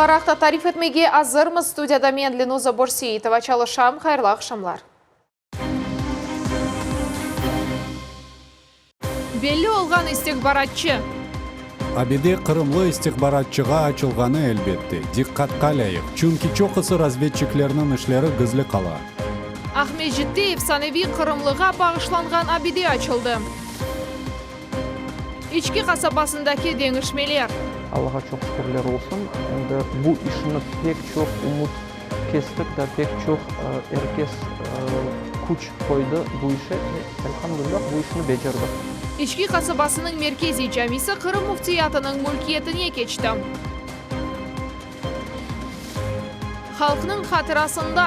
Haberler aqta tarif etmege azırmız. Studiyada men, Lenuza Börseitova, çalışam. Hayırlı aqşamlar. Belli olğan istihbaratçı. Abide qırımlı istihbaratçığa açılğanı, elbette, diqqatqa lâyıq, çünki çoqusı razvedçiklerniñ işleri gizli qala. Aqmescitte efsaneviy qırımlığa bağışlanğan abide açıldı. İçki qasabasındaki deñişmeler. Allağa çoq şükürler olsun, endi bu işni pek çoq ümüt kestik da, pek çoq er kes küç qoydı bu işe ve, elhamdülillah, bu işni becerdik. İçki qasabasınıñ merkeziy camisi Qırım Müftiyatınıñ mülkiyetine keçti. Halqnıñ hatırasında.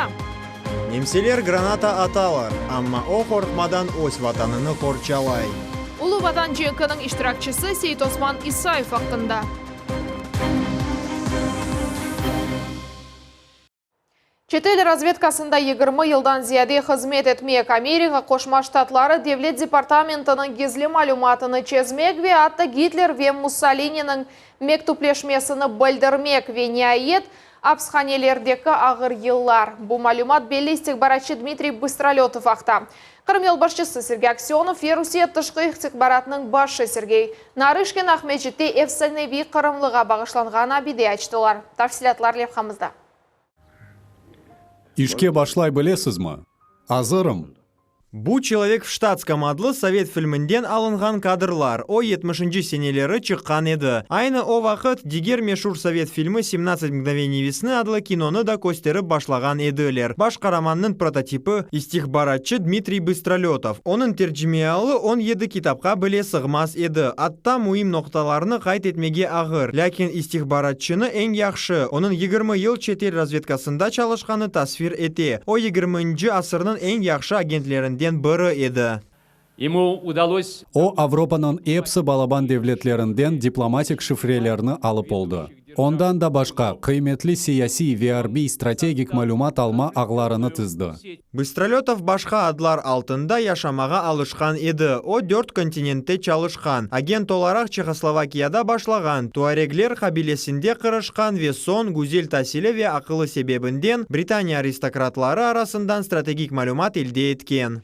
Nemseler granata atalar, amma o qorqmadan öz vatanını qorçalay. Ulu Vatan cenkiniñ iştirakçisi Seytosman İsayev aqqında. Çetel razvedkasında 20 yıldan ziyade hızmet etmek, Amerika Qoşma Ştatları Devlet departamentiniñ gizli malümatını çezmek ve atta Gitler ve Mussolininiñ mektüpleşmesini bildirmek ve niayet, apishanelerdeki ağır yıllar. Bu malümat belli istihbaratçı Dmitriy Bıstrolötov aqta. Qırım yolbaşçısı Sergey Aksönov ve Rusiye tışqı istihbaratınıñ başı Sergey Narışkin Aqmescitte efsaneviy qırımlığa bağışlanğan abide açtılar. Tafsilâtlar levhamızda. İşke başlay bilesizmi? Azırım! Bu Çelovek v ştatskom adlı sovet filminden alınğan kadrlar, o yetmişinci seneleri çıqqan edi. Aynı o vaqıt diger meşur sovet filmi Semnadtsat mgnoveniy vesnı adlı kinonı da kösterip başlağan ediler. Baş qaramannıñ prototipi, istihbaratçı Dmitriy Bıstrolötov, onıñ tercimeialı 17 kitapqa bile sığmaz edi, atta müim noqtalarnı qayd etmege ağır, lâkin istihbaratçını eñ yahşı, onıñ 20 yıl çetel razvedkasında çalışqanı tasvir ete. O, yigirminci asırnıñ eñ yahşı agentlerinden biri edi. Emu udalось. O, Avropanıñ epsi balaban devletlerinden diplomatik şifrelerni alıp oldı. Ondan da başqa, qıymetli siyasiy ve arbiy strategik malümat alma ağlarını tizdi. Bıstrolötov başqa adlar altında yaşamağa alışqan edi. O, dört kontinentte çalışqan, agent olaraq Çehoslovakiyada başlağan, tuaregler qabilesinde qırışqan ve soñ, güzel tasili ve aqılı sebebinden, Britaniya aristokratları arasından strategik malümat elde etken.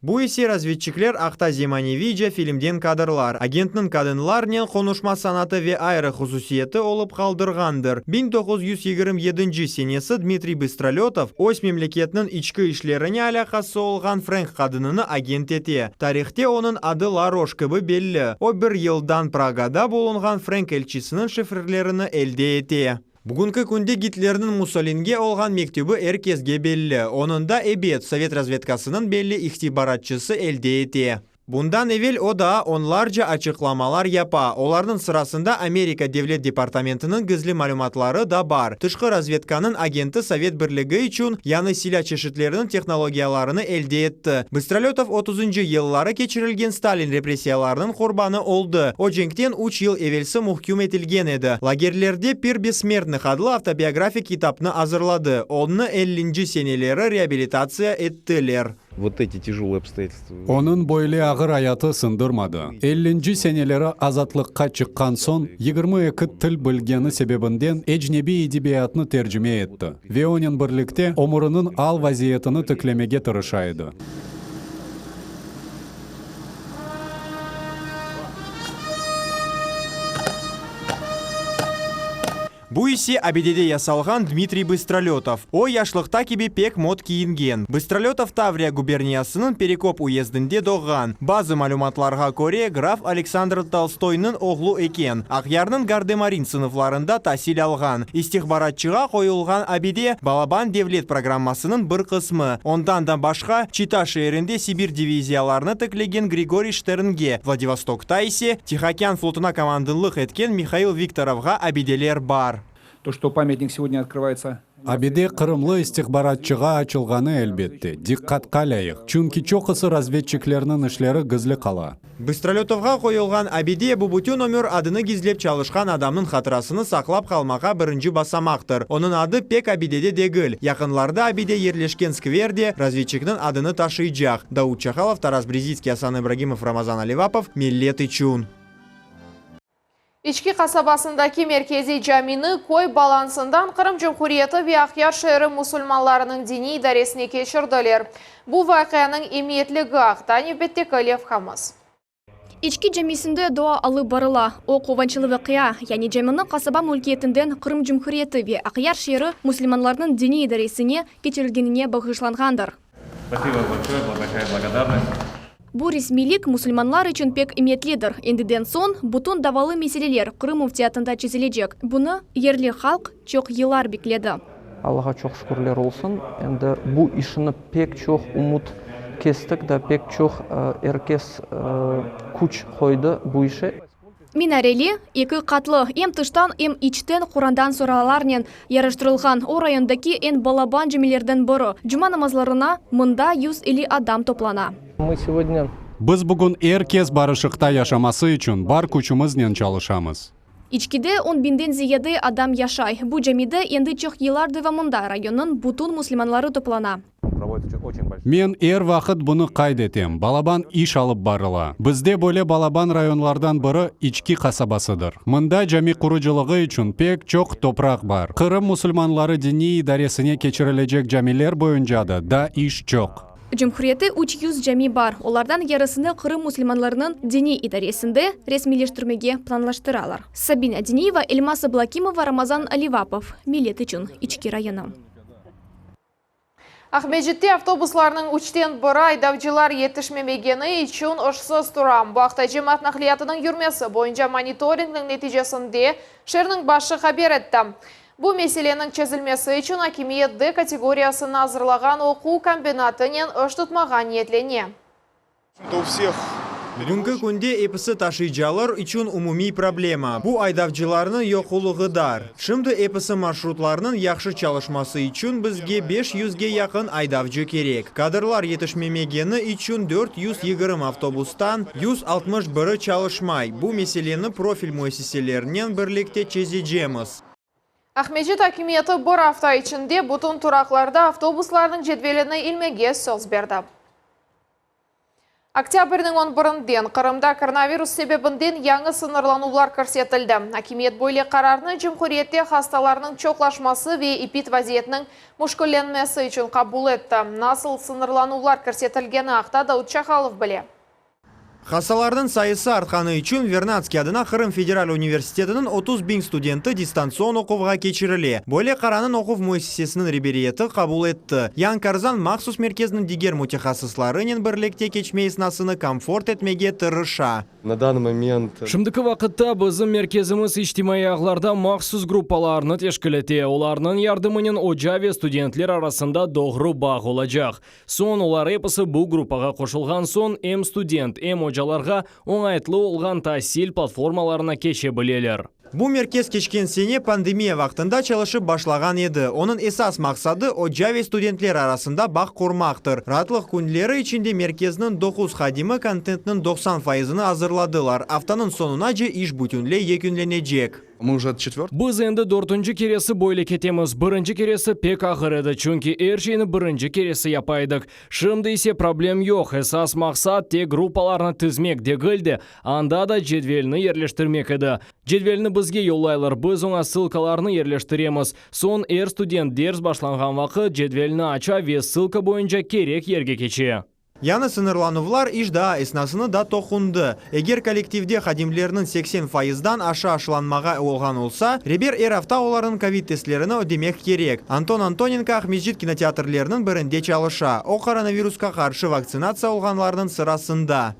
Bu ise razvedçikler aqta zemaneviyca filmden kadrlar, agentniñ qadınlarnen qonuşma sanatı ve ayrı hususiyeti olıp qaldırğandır. 1927 senesi Dmitriy Bıstrolötov öz memleketiniñ içki işlerine alâqası olğan frenk qadınını agent ete. Tarihte onıñ adı Laroş kibi belli. O bir yıldan Pragada bulunğan frenk elçisiniñ şifrlerini elde ete. Bugünki künde Gitlerniñ Mussolinge olğan mektübi er kesge belli. Onıñ da, ebet, sovet razvedkasınıñ belli ihtibaratçısı elde ete. Bundan evel o daa onlarca açıqlamalar yapa, olarnıñ sırasında Amerika Devlet departamentiniñ gizli malümatları da bar. Tışqı razvedkanıñ agenti Sovet Birligi içün yañı silâ çeşitleriniñ tehnologiyalarını elde etti. Bıstrolötov otuzıncı yılları keçirilgen Stalin repressiyalarınıñ qurbanı oldı. O cenkten üç yıl evelsi muhküm etilgen edi. Lagerlerde Pir bessmertnıh adlı avtobiografik kitapnı azırladı. Onı ellinci seneleri reabilitatsiya ettiler. Vot eti tyajelые obstoyatelstva. Onıñ böyle ağır ayatı sındırmadı. Ellinci seneleri azatlıqqa çıqqan soñ, 22 til bilgeni sebebinden ecnebiy edebiyatnı tercime etti ve onen birlikte ömüriniñ al-vaziyetini tiklemege tırışa edi. Bu ise abidede yasalğan Dmitriy Bıstrolötov. O, yaşlıqta kibi pek mot kiyingen. Bıstrolötov Tavriya guberniyasınıñ Perekop uyezdinde doğğan. Bazı malümatlarğa köre, graf Aleksandr Tolstoynıñ oğlu eken. Aqyarnıñ gardemarin sınıflarında tasil alğan. İstihbaratçığa qoyulğan abide, balaban devlet programmasınıñ bir qısmı. Ondan da başqa, Çita şeerinde Sibir diviziyalarını tiklegen Grigoriy Şternge, Vladivostokta ise, Tih okean flotuna komandınlıq etken Mihail Viktorovğa abideler bar. To, çto pamyatnik segodnâ otkrıvayetsâ. Abide qırımlı istihbaratçığa açılğanı, elbette, diqqatqa lâyıq, çünki çoqusı razvedçiklerniñ işleri gizli qala. Bıstrolötovğa qoyulğan abide, bu bütün ömür adını gizlep çalışqan adamnıñ hatırasını saqlap qalmağa birinci basamaqtır. Onıñ adı pek abidede degil. Yaqınlarda abide yerleşken skver de razvedçikniñ adını taşıycaq. Davut Çahalov, Taras Brezitskiy, Asan İbragimov, Ramazan Alivapov, Millet içün. İçki qasabasındaki merkeziy camini köy balansından Qırım Cumhuriyeti ve Aqyar şeeri musulmanlarınıñ diniy idaresine keçirdiler. Bu vaqianıñ emiyetligi aqta nevbetteki levhamız. İçki camisinde dua alıp barıla. O quvançlı vaqia, yani camini qasaba mülkiyetinden Qırım Cumhuriyeti ve Aqyar şeeri musulmanlarınıñ diniy idaresine keçirilgenine bağışlanğandır. Bu resmiylik musulmanlar içün pek emiyetlidir. Endiden soñ bütün davalı meseleler Qırım Müftiyatında çezilecek. Bunı yerli halq çoq yıllar bekledi. Allağa çoq şükürler olsun, endi bu işni pek çoq ümüt kestik da, pek çoq er kes küç qoydı bu işe. Minareli, eki qatlı, em tıştan, em içten Qurandan suralarnen yaraştırılğan o rayondaki eñ balaban camilerden biri. Cuma namazlarına mında 150 adam toplana. Biz bugün er kes barışıqta yaşaması içün bar küçümiznen çalışamız. İçkide on biñden ziyade adam yaşay. Bu camide endi çoq yıllar devamında rayonnıñ bütün musulmanları toplana. Men er vaqıt bunı qayd etem, balaban iş alıp barıla. Bizde böyle balaban rayonlardan biri İçki qasabasıdır. Mında cami qurucılığı içün pek çoq topraq bar. Qırım musulmanları diniy idaresine keçirilecek camiler boyunca da da iş çoq. Cumhuriyette 300 cami bar, olardan yarısını Qırım musulmanlarınıñ diniy idaresinde resmiyleştirmege planlaştıralar. Sabina Diniyeva, Elmaz Ablakimova, Ramazan Alivapov, Millet içün, İçki rayonı. Aqmescitte avtobuslarnıñ üçten biri aydavcılar yetişmemegeni içün ışsız tura. Bu aqta cemaat naqliyatınıñ yürmesi boyunca monitoringniñ neticesinde şeerniñ başı haber etti. Bu meseleniñ çezilmesi içün akimiyet D kategoriyasını azırlağan oquv kombinatınen iş tutmağa niyetlene. Bugünki künde episi taşıyıcılar içün umumiy problema, bu aydavcılarnıñ yoqulığıdar. Şimdi episi marşrutlarnıñ yahşı çalışması içün bizge 500ge yaqın aydavcı kerek. Kadrlar yetişmemegeni içün 420 avtobustan 161i çalışmay. Bu meseleni profil müessiselerinen birlikte çezecemiz. Aqmescit akimiyeti bir afta içinde bütün turaqlarda avtobuslarnıñ cedvelini ilmege söz berdi. Oktâbrniñ on birinden Qırımda koronavirus sebebinden yañı sıñırlanuvlar kirsetildi. Akimiyet böyle qararnı cumhuriyette hastalarnıñ çoqlaşması ve epid vaziyetiniñ müşküllenmesi içün qabul etti. Nasıl sıñırlanuvlar kirsetilgeni aqta Davut Çahalov bile. Hastalarnıñ sayısı artqanı içün Vernadskiy adına Qırım federal universitetiniñ 30 biñ studenti distantsion oquvğa keçirile. Böyle qaranıñ oquv müessisesiniñ reberiyeti qabul etti. Yan Karzan mahsus merkezniñ diger mütehassıslarınen birlikte keçme esnasını komfort etmege tırışa. Na danıy moment. Şimdiki vaqıtta bizim merkezimiz içtimaiy ağlarda mahsus gruppalarnı teşkil ete, olarnıñ yardımınen oca ve studentler arasında doğru bağ olacaq. Soñ olar episi bu gruppağa qoşulğan soñ em student, em ocalarğa oñaytlı olğan tasil platformalarına keçe bileler. Bu merkez keçken sene pandemiya vaqtında çalışıp başlağan edi. Onıñ esas maqsadı, oca ve studentler arasında bağ qurmaqtır. Raatlıq künleri içinde merkezniñ doquz hadimi kontentniñ 90 fayızını azırladılar. Aftanıñ soñunace iş bütünley yekünlenecek. Biz endi dörtünci keresi böyle ketemiz. Birinci keresi pek ağır edi, çünki er şeyni birinci keresi yapa edik. Şimdi ise problem yoq, esas maqsat tek gruppalarnı tizmek degil de, anda da cedvelni yerleştirmek edi. Cedvelni bizge yollaylar, biz oña ssılkalarnı yerleştiremiz. Soñ er student ders başlanğan vaqıt cedvelni aça ve ssılka boyunca kerek yerge keçe. Yañı sıñırlanuvlar iş daa esnasını da toqundı. Eger kollektivde hadimlerniñ 80 fayızdan aşı aşılanmağa olğan olsa, reber er afta olarnıñ kovid testlerini ödemek kerek. Anton Antonenko Aqmescit kinoteatrleriniñ birinde çalışa. O, koronavirusqa qarşı vaktsinatsiya olğanlarnıñ sırasında.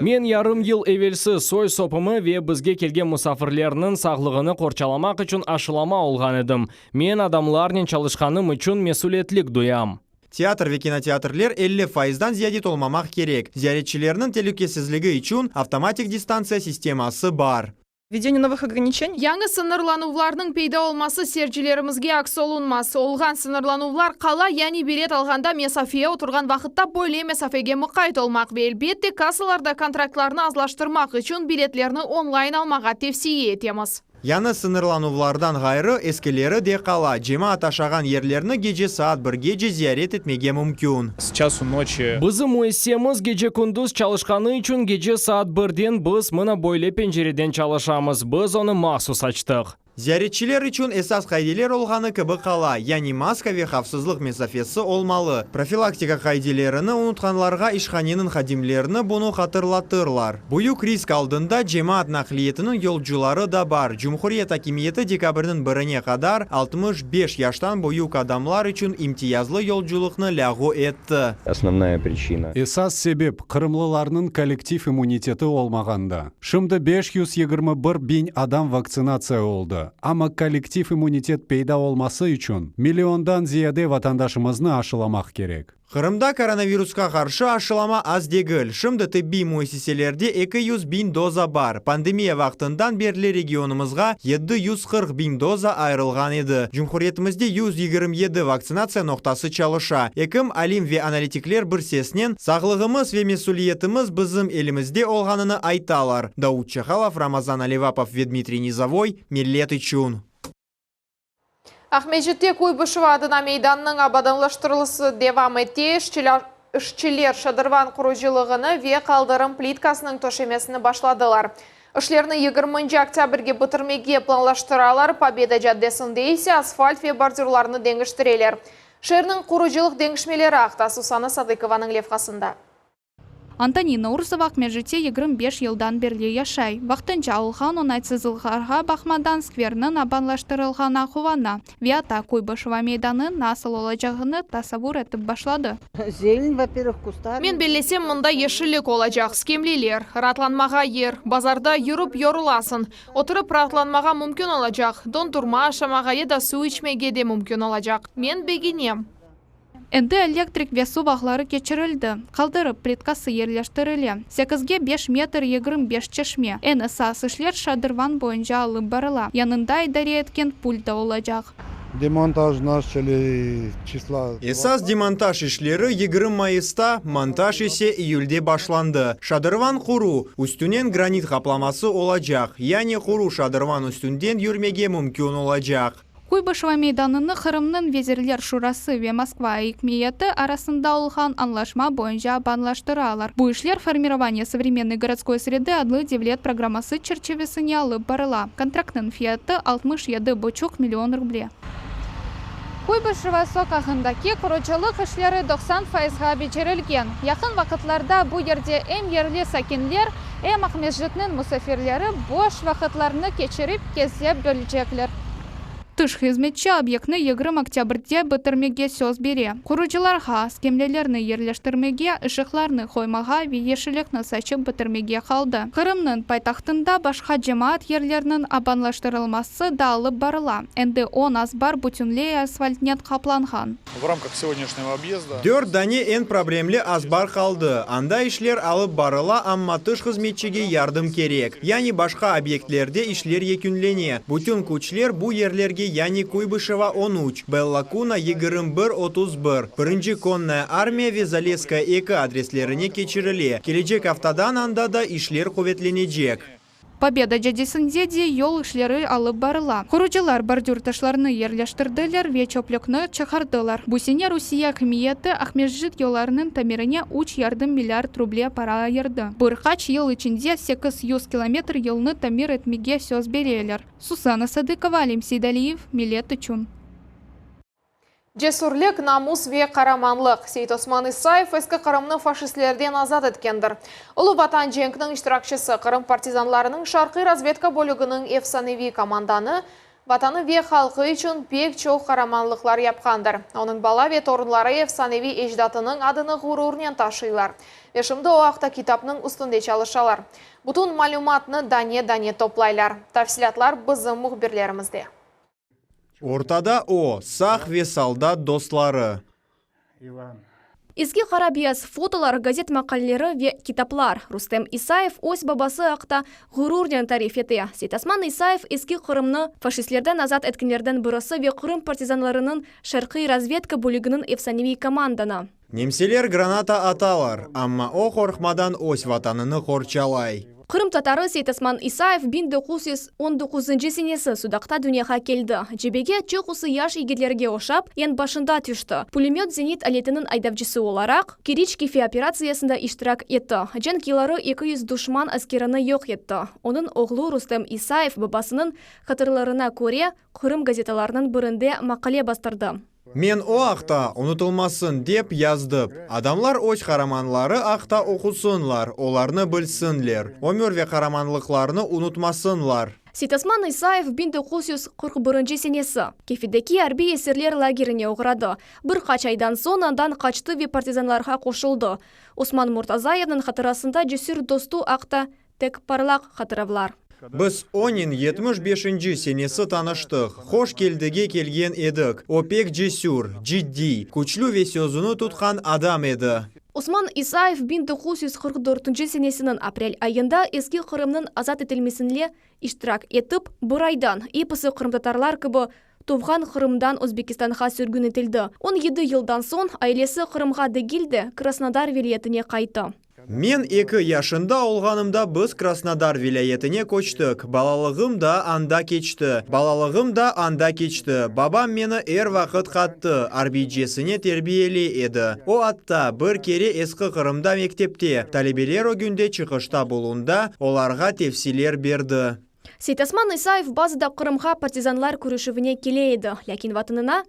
Men yarım yıl evelsi soy-sopumı ve bizge kelgen musafirlerniñ sağlığını qorçalamaq içün aşılama olğan edim. Men adamlarnen çalışqanım içün mesülietlik duyam. Teatr ve kinoteatrler 50 fayızdan ziyade tolmamaq kerek. Ziyaretçilerniñ telükesizligi içün avtomatik distantsiya sisteması bar. Vvedeniye novых ograniçeniy. Yañı sıñırlanuvlarnıñ peyda olması seyircilerimizge aks olunmaz. Olğan sıñırlanuvlar qala, yani bilet alğanda mesafeye oturğan vaqıtta böyle mesafege muqayt olmaq ve elbette kassalarda kontraktlarnı azlaştırmaq içün biletlerni onlayn almağa tevsiye etemiz. Yañı sıñırlanuvlardan ğayrı, eskileri de qala, cemaat aşağan yerlerni gece saat birgece ziyaret etmege mümkün. S çasu noçi. Bizim müessisemiz gece-kündüz çalışqanı içün gece saat birden biz mına böyle pencereden çalışamız, biz onı mahsus açtıq. Ziyaretçiler içün esas qaideler olğanı kibi qala, yani maska ve havfsızlıq mesafesi olmalı. Profilaktika qaidelerini unutqanlarğa işhaneniñ hadimlerini bunı hatırlatırlar. Büyük risk aldında cemaat naqliyetiniñ yolcuları da bar. Cumhuriyet akimiyeti dekabrniñ birine qadar 65 yaştan büyük adamlar içün imtiyazlı yolculıqnı lâğu etti. Osnovnaya priçina. Esas sebep, qırımlılarnıñ kollektiv immuniteti olmağanda. Şimdi 521 biñ adam vaktsinatsiya oldı, amma kollektiv immunitet peyda olması içün milliondan ziyade vatandaşımıznı aşılamaq kerek. Qırımda koronavirusqa qarşı aşılama az degil. Şimdi tibbiy müessiselerde 200 biñ doza bar. Pandemiya vaqtından berli regionımızğa 740 biñ doza ayırılğan edi. Cumhuriyetimizde 127 vaktsinatsiya noqtası çalışa. Ekim, alim ve analitikler bir sesnen, sağlığımız ve mesüliyetimiz bizim elimizde olğanını aytalar. Daud Çahalov, Ramazan Alevapov ve Dmitriy Nizovoy, Millet içün. Aqmescitte Kuybışeva adına meydanınıñ abadanlaştırılısı devam ete. İşçiler şadırvan qurucılığını ve qaldırım plitkasınıñ töşemesini başladılar. İşlerni yigirminci oktâbrge bitirmege planlaştıralar, Pobeda caddesinde ise asfalt ve bordürlarnı deñiştireler. Şeerniñ qurucılıq deñişmeleri aqta Susana Sadıkovanıñ levhasında. Antonina Ursova Aqmescitte 25 yıldan berli yaşay. Vaqtınca olğan oñaytsızlıqlarğa baqmadan skverniñ abadanlaştırılğanına quvana ve atta Kuybışeva meydanı nasıl olacağını tasavvur etip başladı. Зелень, во-первых, кустарник. Men bellesem, mında yeşillik olacaq, skemleler, raatlanmağa yer, bazarda yürip yorulasıñ, oturıp raatlanmağa mümkün olacaq, dondurma aşamağa ya da suv içmege de mümkün olacaq. Men begenem. Endi elektrik ve suv ağları keçirildi, qaldırım plitkası yerleştirile, sekizge beş metr 25 çeşme. Eñ esas işler şadırvan boyunca alıp barıla, yanında idare etken pult da olacaq. Демонтаж начали числа. Esas demontaj işleri 20 mayısta, montaj ise iyülde başlandı. Şadırvan quru, üstünen granit qaplaması olacaq, yani quru şadırvan üstünden yürmege mümkün olacaq. Kuybışeva meydanını Qırımnıñ Vezirler Şurası ve Moskva akimiyeti arasında olğan añlaşma boyunca abadanlaştıralar. Bu işler Formirovание современной городской среды adlı devlet programması çerçivesinde alıp barıla. Kontraktnıñ fiyatı 67,5 million ruble. Kuybışeva soqağındaki qurucılıq işleri 90 fayızğa becerilgen. Yaqın vaqıtlarda bu yerde em yerli sakinler, em Aqmescitniñ musafirleri boş vaqıtlarını keçirip keze bilecekler. Tış hızmetçi obyektni 20 oktâbrde bitirmege söz bere. Qurucılarğa skemlelerni yerleştirmege, ışıqlarnı qoymağa ve yeşillikni saçıp bitirmege qaldı. Qırımnıñ paytahtında başqa cemaat yerleriniñ abadanlaştırılması da alıp barıla. Endi 10 azbar bütünley asfaltnen qaplanğan. В рамках сегодняшнего объезда Dört dane eñ problemli azbar qaldı. Anda işler alıp barıla, amma tış hızmetçige yardım kerek. Yani başqa obyektlerde işler yekünlene. Bütün küçler bu yerlerge yani Kuybışeva 13, Bella Kuna 21 31, Birinci Konnaya armiya ve Zalesskaya 2 adreslerine keçirile. Kelecek aftadan anda da işler quvetlenecek. Pobeda caddesinde de yol işleri alıp barıla. Qurucılar bordür taşlarını yerleştirdiler ve çöplükni çıqardılar. Bu sene Rusiye akimiyeti Aqmescit yollarınıñ tamirine 3,5 milliard ruble para ayırdı. Bir qaç yıl içinde 800 kilometr yolnı tamir etmege söz bereler. Susana Sadıkova, Alim Seydaliyev, Millet içün. Cesürlik, namus ve qaramanlıq. Seytosman İsayev Eski Qırımnı faşistlerden azat etkendir. Ulu Vatan cenkiniñ iştirakçisi, Qırım partizanlarınıñ Şarqiy razvedka bölüginiñ efsaneviy komandanı, Vatanı ve halqı içün pek çoq qaramanlıqlar yapqandır. Onıñ bala ve torunları efsaneviy ecdatınıñ adını ğururnen taşıylar. Ve şimdi o aqta kitapnıñ üstünde çalışalar. Bütün malümatnı dane-dane toplaylar. Tafsilâtlar bizim mühbirlerimizde. Ortada o, sağ ve soldat dostları. Eski qara-beyaz fotolar, gazet maqaleleri ve kitaplar. Rustem İsayev öz babası aqta ğururnen tarif ete. Seytasman İsayev Eski Qırımnı faşistlerden azat etkenlerden birisi ve Qırım partizanlarınıñ Şarqiy razvedka bölüginiñ efsaneviy komandanı. Nemseler granata atalar, amma o qorqmadan öz Vatanını qorçalay. Qırım tatarı Seytasman İsayev 1919-ncı senesi Sudaqta dünyağa keldi. Cebege, çoqusı yaş yigitlerge oşap, yanbaşında tüşti. Pulemöt-zenit aletiniñ aydavcısı olaraq, Keriç-Kefe operatsiyasında iştirak etti. Cenk yılları 200 duşman askerini yoq etti. Onıñ oğlu Rustem İsayev babasınıñ hatırlarına köre, Qırım gazetalarınıñ birinde maqale bastırdı. Men o aqta, unutılmasın dep, yazdım. Adamlar öz qaramanları aqta oqusınlar, olarnı bilsinler, ömür ve qaramanlıqlarını unutmasınlar. Seytosman İsayev 1941 senesi Kefedeki arbiy esirler lagerine oğradı. Bir qaç aydan soñ andan qaçtı ve partizanlarğa qoşuldı. Osman Murtazayevniñ hatırasında cesür dostu aqta Tek parlaq hatıravlar. Biz onen 75-inci senesi tanıştıq, Hoş Keldige kelgen edik. O pek cesür, ciddiy, küçlü ve sözüni tutqan adam edi. Osman İsayev 1944-nci senesiniñ aprel ayında Eski Qırımnıñ azat etilmesinle iştirak etip, bir aydan, episi qırımtatarlar kibi, tuvğan Qırımdan Özbekistanğa sürgün etildi. 17 yıldan soñ ailesi Qırımğa degil de, Krasnodar vilâyetine qayttı. Men eki yaşında olğanımda biz Krasnodar vilâyetine köçtik. Balalığım da anda keçti. Balalığım da anda keçti. Babam meni er vaqıt qattı, arbiycesine terbiyeley edi. O atta, bir kere Eski Qırımda mektepte, talebeler ögünde çıqışta bulunda, olarğa tevsiler berdi. Seytosman İsayev bazıda Qırımğa partizanlar körüşüvine kele edi, lâkin Vatanına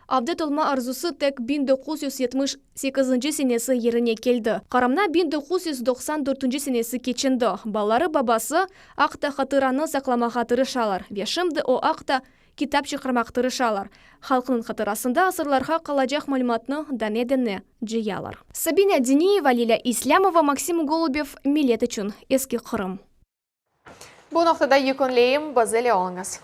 Avdet olma arzusı tek 1978-nci senesi yerine keldi. Qırımna 1994-nci senesi keçindi. Balaları babası aqta hatıranı saqlamağa tırışalar ve şimdi o aqta kitap çıqarmaq tırışalar. Halqnıñ hatırasında asırlarğa qalacaq malümatnı dane-dane cıyalar. Sabina Diniyeva, Lilâ İslâmova, Maksim Golubev, Millet içün, Eski Qırım. Bu noqtada yekünleyim, biz ile oluñız.